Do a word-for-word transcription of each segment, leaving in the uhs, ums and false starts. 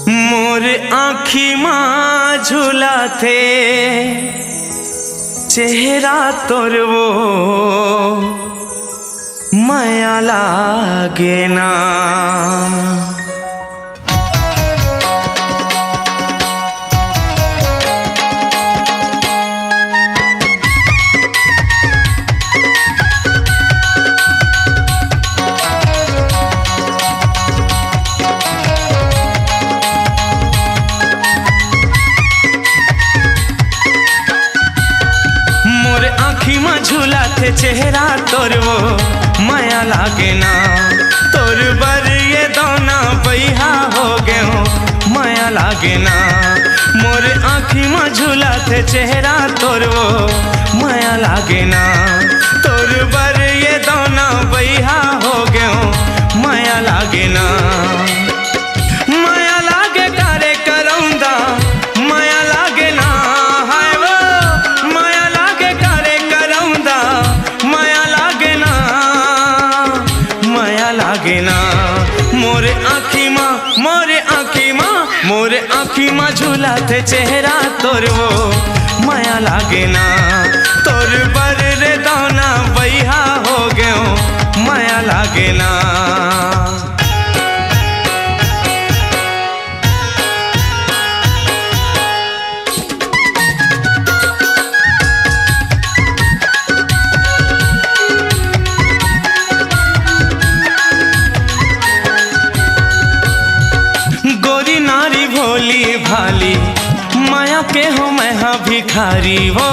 मोर आँखी मा झुलाथे चेहरा तोर वो, मया लागे ना। मोर आँखी मा झुलाथे चेहरा तोर वो, मया लागे ना। तोर बर ये दौना बइहा हो गेंव, मया लागे ना। मोर आँखी मा झुलाथे चेहरा तोर वो, मया लागे ना। तोर बर ये दौना बइहा हो गेंव, मया लागे ना। मया लागे कारे करौंदा, मया लागे ना। हाय वो, मया लागे कारे करौंदा, मया लागे ना। मया लागे ना। मोर आँखी मा, मोर आँखी मा, मोर आँखी मा झुलाथे चेहरा तोर वो, मया लागे ना। तोर बर रे दौना बइहा हो गेंव, मया लागे ना। गोरी नारी भोली भाली, मया के हों मैं हा भिखारी वो।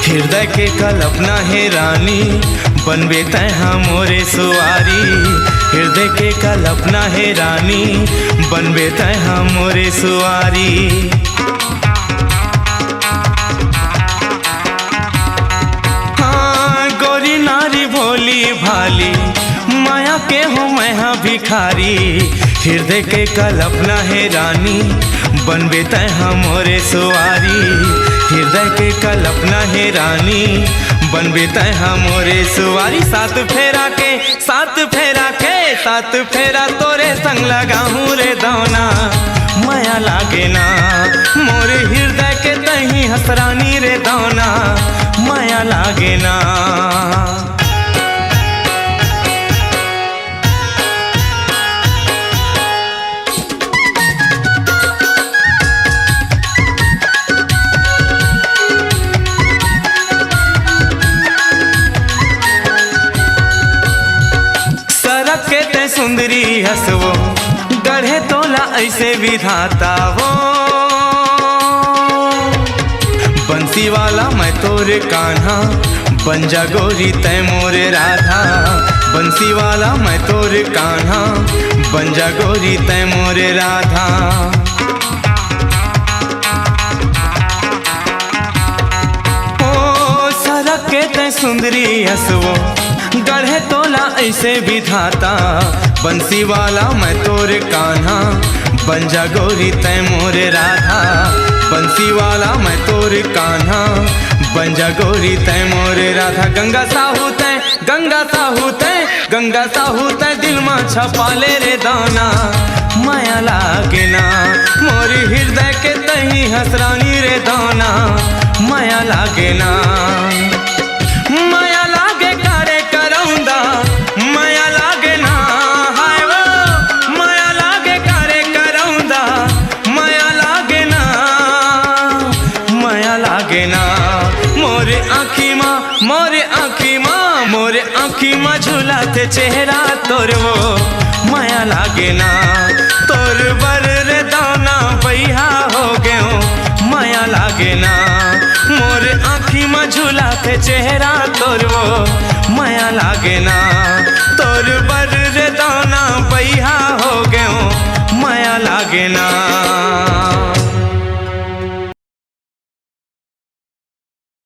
हिरदय के कल्पना हे रानी, बनबे तैं हा मोरे सुवारी। हिरदय के कल्पना हे रानी, बनबे तैं हा मोरे सुवारी। हाँ, गोरी नारी भोली भाली, मया के हों मैं हा भिखारी। हिरदय के कल्पना हे रानी, बनबे तैं हा मोरे सुवारी। हिरदय के कल्पना हे रानी, बनबे तैं हा मोरे सुवारी। सात फेरा के, सात फेरा के, सात फेरा तोरे संग लगाहूँ रे दौना, मया लागे ना। मोर हिरदय के तहीं हस रानी रे दौना, मया लागे ना। सरग के तैं सुंदरी हस वो, गढ़े तोला अइसे विधाता वो। बंसी वाला मैं तोर कान्हा, बन जा गोरी तैं मोर राधा। बंसी वाला मैं तोर कान्हा, बन जा गोरी तैं मोर राधा। ओ सरग के तैं सुंदरी हस वो, गढ़े तोला अइसे विधाता। बंसी वाला मैं तोर कान्हा, बन जा गोरी तैं मोर राधा। बंसी वाला मैं तोर कान्हा, बन जा गोरी तैं मोर राधा। गंगा साहू तैं, गंगा साहू तैं, गंगा साहू तैं दिल मा छपा ले रे दौना, मया लागे ना। मोर हिरदय के तहीं हस रानी रे दौना, मया लागे ना। मया लागे कारे करौंदा, मया लागे ना। हाय वो, मया लागे कारे करौंदा, मया लागे ना। मया लागे ना। मोर आँखी मा, मोर आँखी मा, मोर आँखी मा झुलाथे चेहरा तोर वो, मया लागे ना। तोर बर रे दौना बइहा हो गेंव, मया लागे ना। मोर आँखी मा झुलाथे चेहरा तोर वो, मया लागे ना। तोर बर रे दौना बइहा हो गेंव, मया लागे ना।